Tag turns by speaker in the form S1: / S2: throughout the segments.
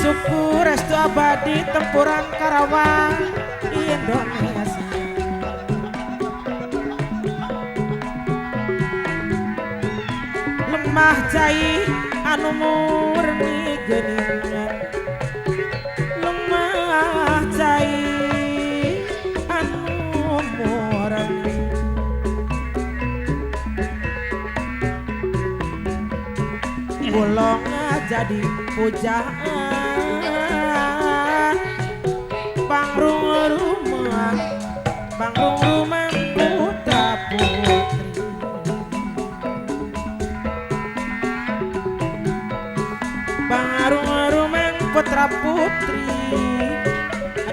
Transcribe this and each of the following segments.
S1: Syukur restu abadi tempuran Karawang Indonesia. Lemah cai anu murni geuningan, lemah cai anu murni. Kula jadi pujaan pangrung rumah, pangrung rumah putra putri. Pangrung rumah putra putri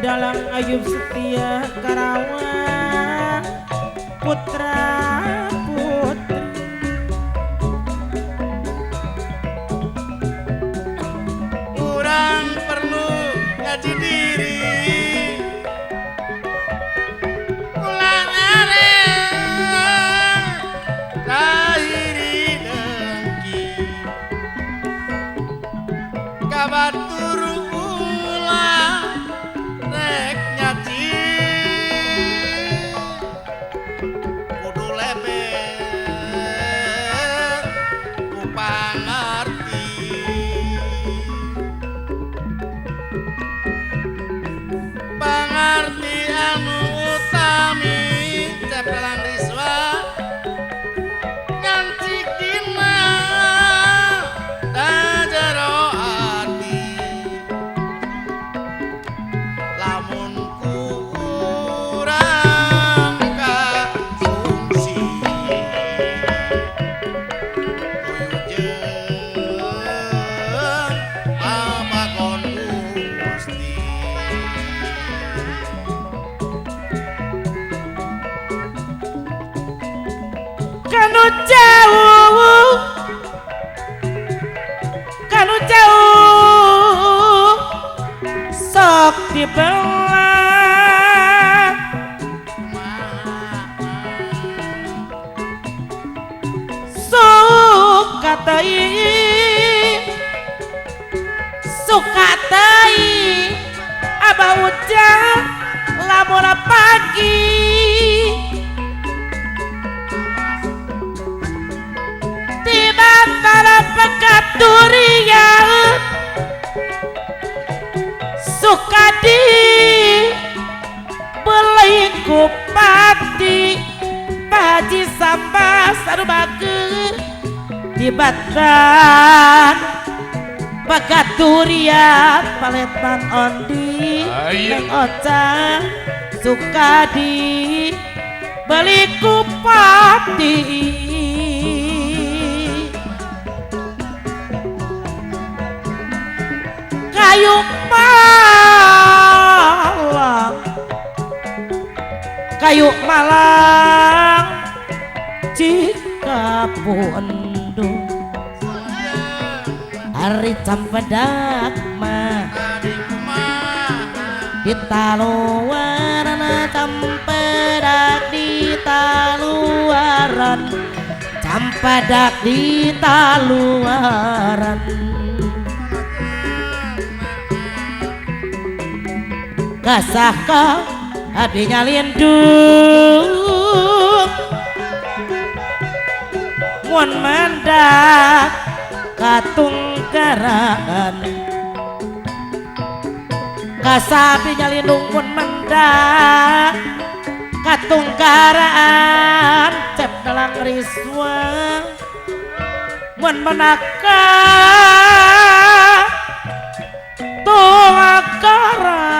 S1: dalam Ayub Setia Karawang putra putri.
S2: Urang perlu ngaji diri, ulang areng lahiri dengki, kabatur ulah rek nyaci, kudu leber ku pangarti. Pangarti anu utami cepelan riswa ngancik dina jero ati, lamun kurang kasungsi tuyujeun pamakon Gusti.
S1: Kanu jauh, kanu jauh, sok dibelah, suka teuing, suka teuing, abah ujang lamun pagi. Tiba-tiba pekat durian suka di beli kupati Pak Haji Sambas aduh bager di Batan pekat durian paletan ondi neng oca suka di beli kupati. Kayu Malang, kayu Malang jika pundu hari cempedak mah di taluaran, cempedak di taluaran, cempedak di taluaran. Kasahka abdi nyalindung mun mendak katungkaraan, kasabi nyalindung mun mendak katungkaraan, cep dalang riswa mun menaka tungkaran.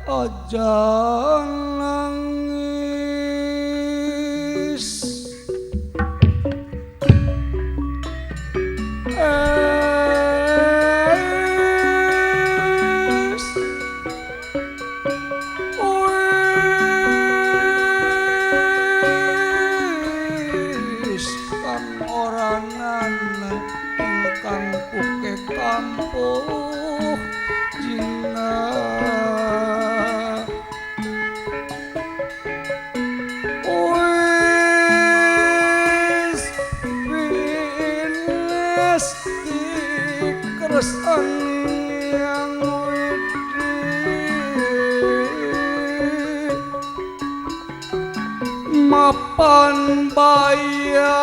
S3: Ojo nangis sepuh jingga wis wis dikresan yang widi mapan baya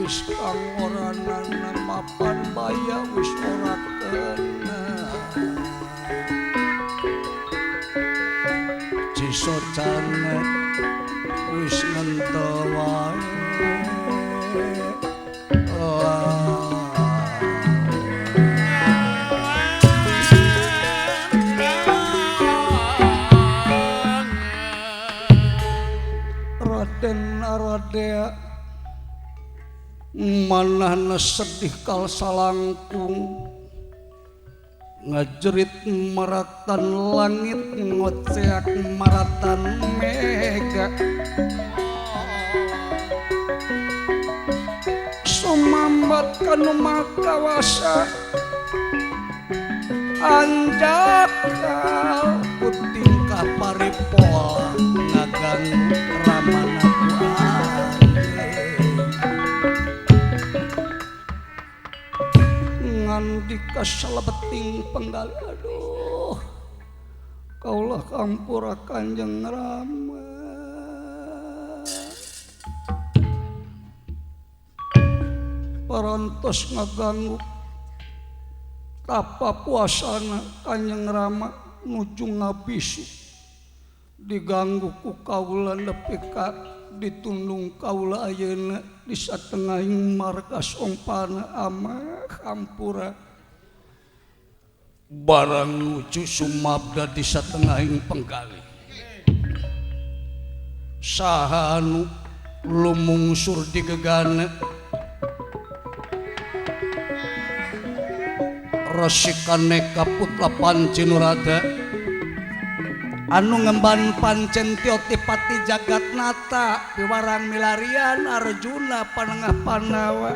S3: wis kang ora nana mapan baya wis ora kena Cisocane wis ngento wae. Raden Aradea manahna sedih kal salangkung ngajerit maratan langit ngoceak maratan mega sumambat kanu makawasa anjakal kutingkah paripola ngaganggu ramana ku anjeun ngandika salebeting penggali aduh kaulah kampura Kanjeng Rama parantos ngaganggu tapa puasana Kanjeng Rama nuju ngabisu diganggu ku kaula nepi ka ditundung kaula ayeuna di satengahing marga Sompana amah hampura barang nuju sumabda di satengahing penggali saha anu lumungsur di gegana resikane kaputra Pancinurada anu ngemban pancen Tyotipati Jagatnata piwarang milarian Arjuna panengah Pandawa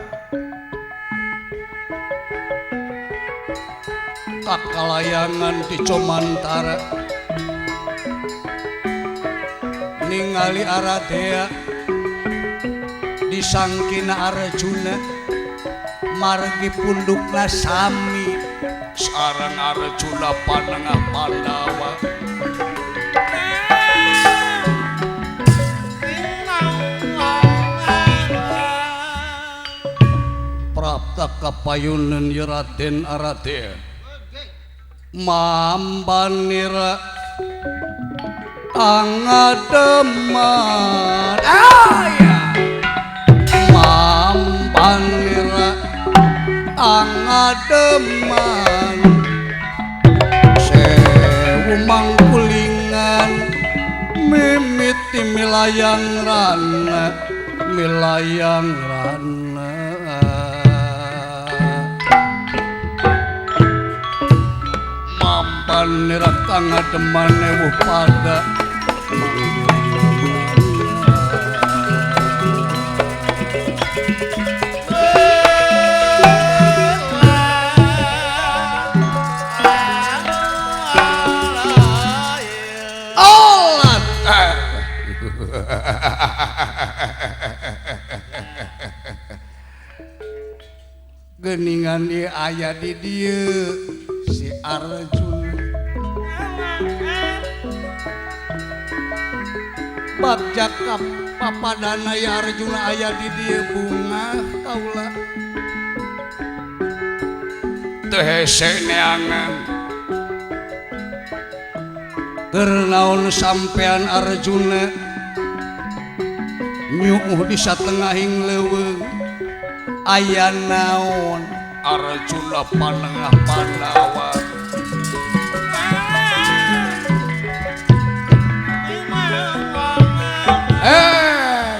S3: kakalayangan di Comantara ningali Aradea disangkina Arjuna margi pundukna sami sareng Arjuna panengah Pandawa. Prapta kapayunan ya Raden Aradea mambanira angademan aya mambanira angademan sewu mangkulingan mimiti milayang rana milayang rana mambanira kang ademan ewuh pada geningan ieu aya di dieu si Arjuna bagja ka papadana ya Arjuna aya di dieu bungah kaula teu hese neangan keur naon sampean Arjuna nyuuh di satengahing leuweung aya naon Arjuna panengah Pandawa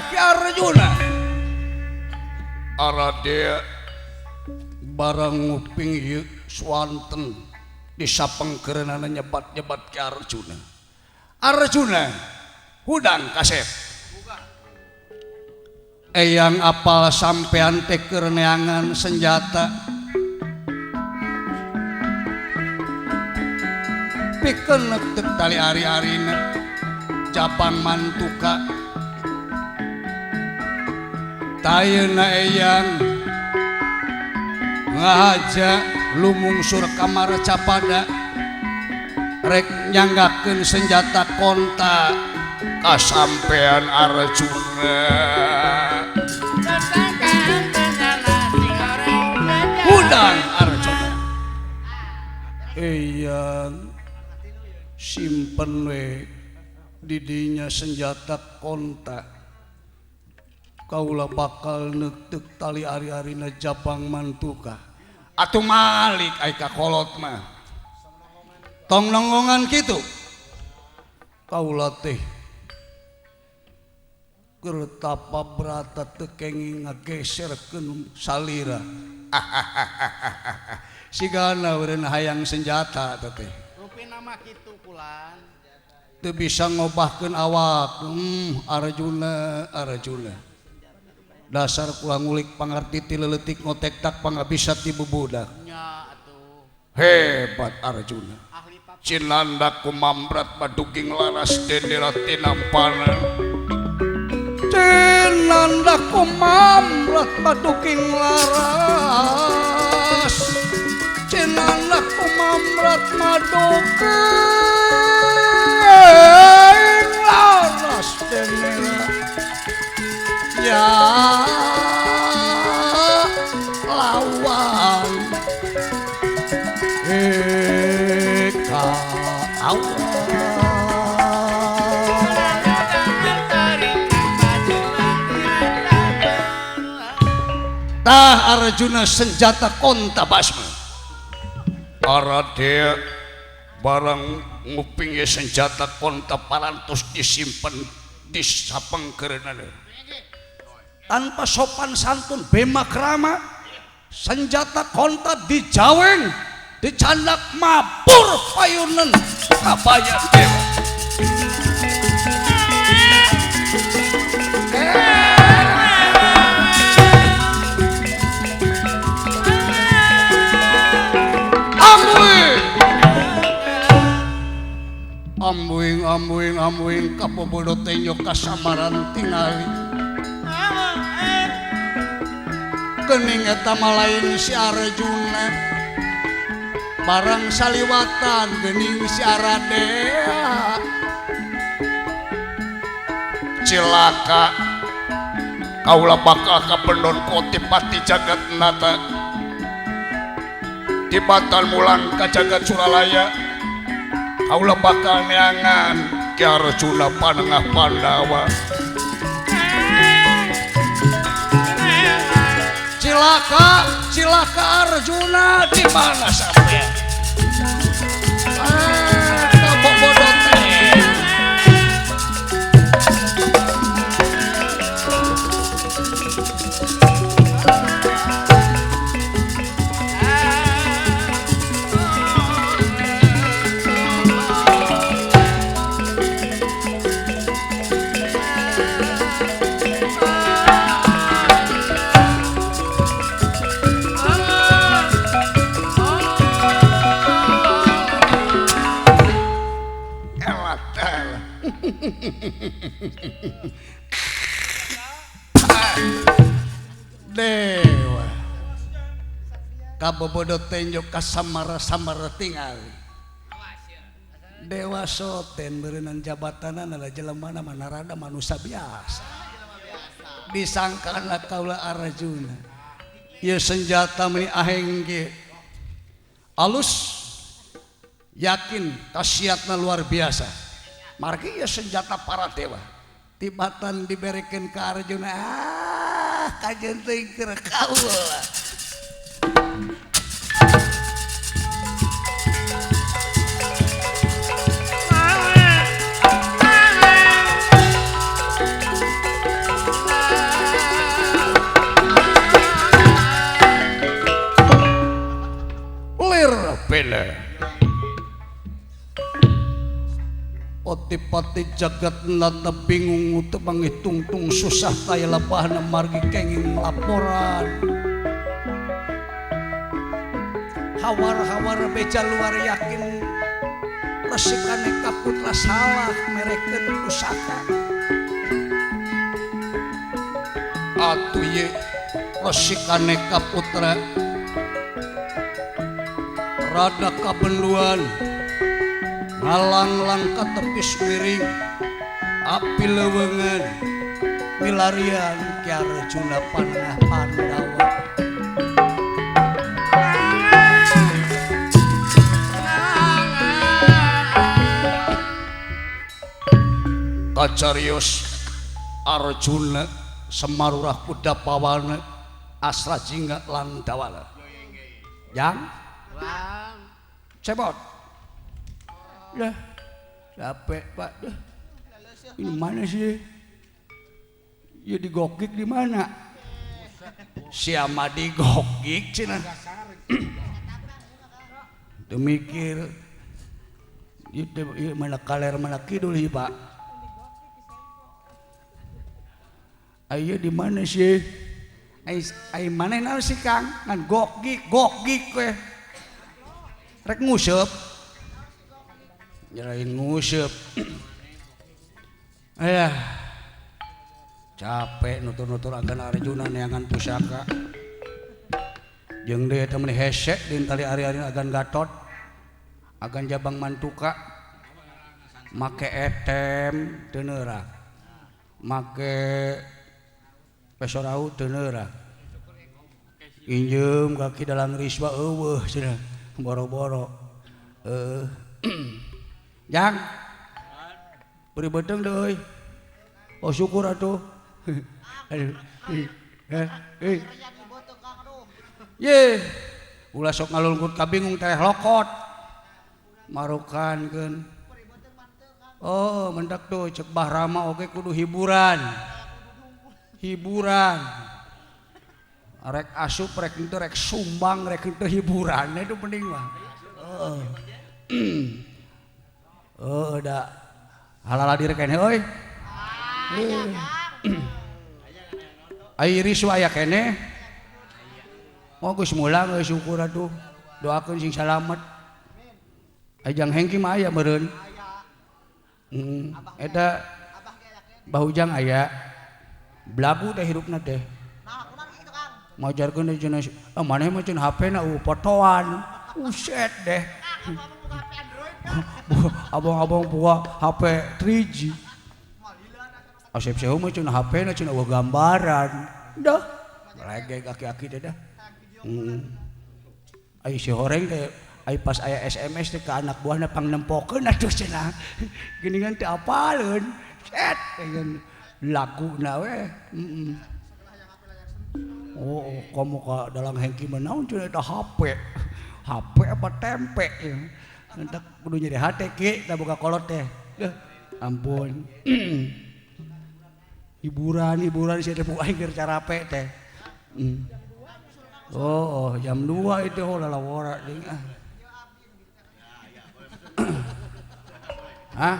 S3: Ki Arjuna Aradea barang nguping ieu swanten di sapengkeureunana nyebat-nyebat Ki Arjuna. Arjuna Hudang kasep. Eyang apal sampean teh keur neangan senjata. Pikeun teu tali ari-arina Japang mantuka. Tayeuna eyang ngahaja lumungsur kamar capada rek nyanggakeun senjata konta kasampean Arjuna. Hudang Arjuna. Eyang simpen we didinya senjata konta. Kaula bakal neuteuk tali ari-arina Japang mantuka. Atuh malik ai ka kolot mah. Tong nonggongan kitu. Kaula teh keur tapa brata teu kenging ngageserkeun salira. Sigana eureun hayang senjata teh.
S2: Rupina mah kitu kulan.
S3: Teu bisa ngobahkeun awak. Arjuna, Arjuna. Dasar kula ngulik pangarti ti leutik ngotek tak pangabisa ti bubudak.
S2: Nya atuh.
S3: Hebat Arjuna. Cinanda kumamrat baduging laras dendera tinampanan. Cinanda kumamrat baduging laras. Cinanda kumamrat maduging laras dendera. Ya lawan eka awan. Tah Arjuna senjata konta basma. Aradea barang nguping ye senjata konta parantos disimpen disapengkeureunana. Tanpa sopan santun bema krama senjata konta dijaweng dicandak mabur payunan kabayan dewa. Ambuing ambuing ambuing ambuing kapobodo tenyo kasamaran tingali. Kening eta mah lain si Arjuna barang saliwatan gening si Aradea. Cilaka kaula bakal kapendon kotipati jagat nata tibatan mulang ka jagat Suralaya. Kaula bakal neangan Ki Arjuna panengah Pandawa. Cilaka, cilaka Arjuna di mana sampean? Ah, kabobodo teh. Dewa kabobodo tenjo kasamara-samara tingali. Dewa soten beureunan jabatanana lah jelemana manarada manusia biasa. Disangkana kaula Arjuna. Ieu senjata meuni aheng ge alus yakin khasiatna luar biasa. Margi ieu senjata para dewa. Tibatan diberekeun ka Arjuna. Ah, kajeun teuing keur kaula. Lir bela. Pati-pati jagat nata bingung teu mangitungtung susah taya lebahna margi kenging laporan. Hawar-hawar beja luar yakin resikane kaputra salah merekeun pusaka. Atuh ye resikane kaputra rada kabenduan ngalanglang ka tepis miring api leuweungan milarian Ki Arjuna panah Pandawa. Kacarios Arjuna Semarurah kuda pawana Asrajingga lan Dawala. Yang cebot. Dah capek Pak. Dah. Ini mana sih? Ya digokik di mana? Siapa digokik cenah? Teu mikir. Ieu mana kaler mana kidul ieu Pak. Ayo di mana sih? Ai mana naon sih Kang? Ngan gokik, gokik we. Rek nguseup. Nyerahin nguseup. Ayah. Capek nutur-nutur agan Arjuna neangan pusaka. Jeung deui eta meni hese din tali ari-ari agan Gatot. Agan Jabang Mantuka. Make etem teu neurak. Make pesorau teu neurak. Injeum kaki dalang riswa eueuh cenah boro-boro. Heuh. Jang. Beri beuteung deui. Oh syukur atuh. Aduh. Eh. Ye. Ulah sok ngalungkut kabingung teh lokot. Marukan keun. Oh, mendak tuh cek Bahrama oge kudu hiburan. Hiburan. Rek asup rek henteu rek sumbang rek henteu hiburan itu penting mah. Heeh. Heeh da halala diri keneh euy. Ai riswa aya keneh. Oh geus mulang euy syukur atuh. Doakeun sing salamet. Ai jang Hengki mah aya meureun. Eta Bahujang aya. Belagu teh hirupna teh. Majarkeun cenah ah maneh mah cenah HP na potoan. Uset deh. Abang-abang buka HP 3G. Asep sehu mah cenah HP na cenah eueuh gambaran. Dah. Legeg aki-aki teh dah. Heeh. Ai si horeng teh ai pas aya SMS teh ka anak buahna pangnempokeun atuh cenah. Geuningan teu apaleun. Set dengan laguna we. Heeh. Oh, kamu ka dalang Hengki mah naon cenah eta HP. HP apa tempe ya. Entak kudu nyeri hate ki tah boga kolot teh. Deuh, ampun. Hiburan-hiburan sia teh aing keur carape teh. Oh, jam 2 itu oh lalawora deui ah. Hah?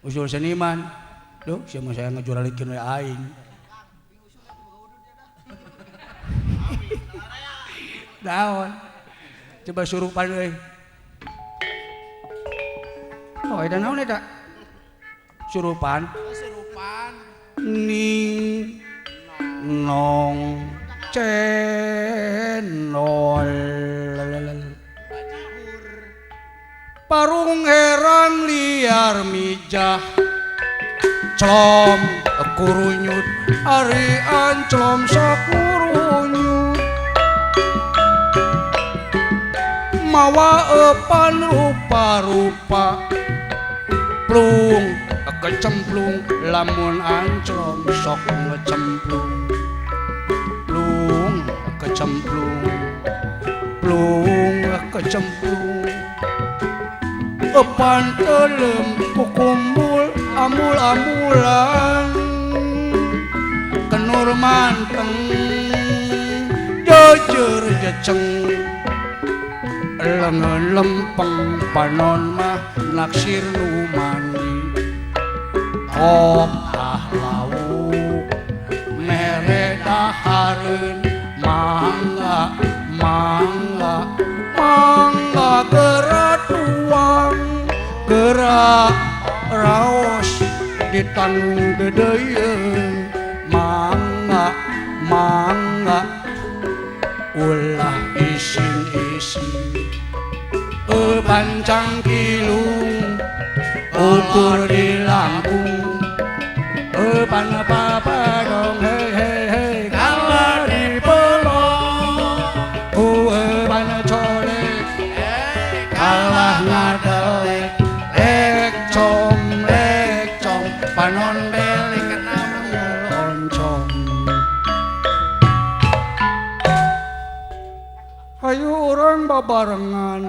S3: Usul seniman. Duh, sia mah saya ngejuralikeun we aing. Naon? Coba surupan euy. Oh, eta naon eta? Surupan.
S2: Surupan.
S3: Ning nong cenol. Parung herang liar mijah celom kurunyut ari anclom sakurunyut mawa epan rupa-rupa plung kecemplung lamun anclom sok ngecemplung plung kecemplung plung kecemplung epan telem kukumbul amul-amulan kenur manteng jejer jeceng Lengan lempeng panon mah naksir nu mandi. Kok ah lauk mere dahareun mangga mangga mangga geura tuang geura raos ditanggung deudeuieun mangga mangga ulah isin-isin bancang kilung ukur di langkung pan papadong hei hei hei kalah di pelong ban colek kalah ngadelek lekcom lekcom panon belik kena oncom. Hayu urang babarengan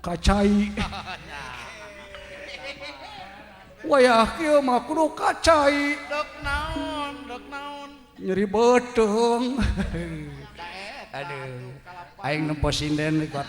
S3: kacai. Wayah kieu mah kudu kacai.
S2: Dek naon, dek naon.
S3: Nyeri beuteung. Aduh, aing nempo sinden kuat.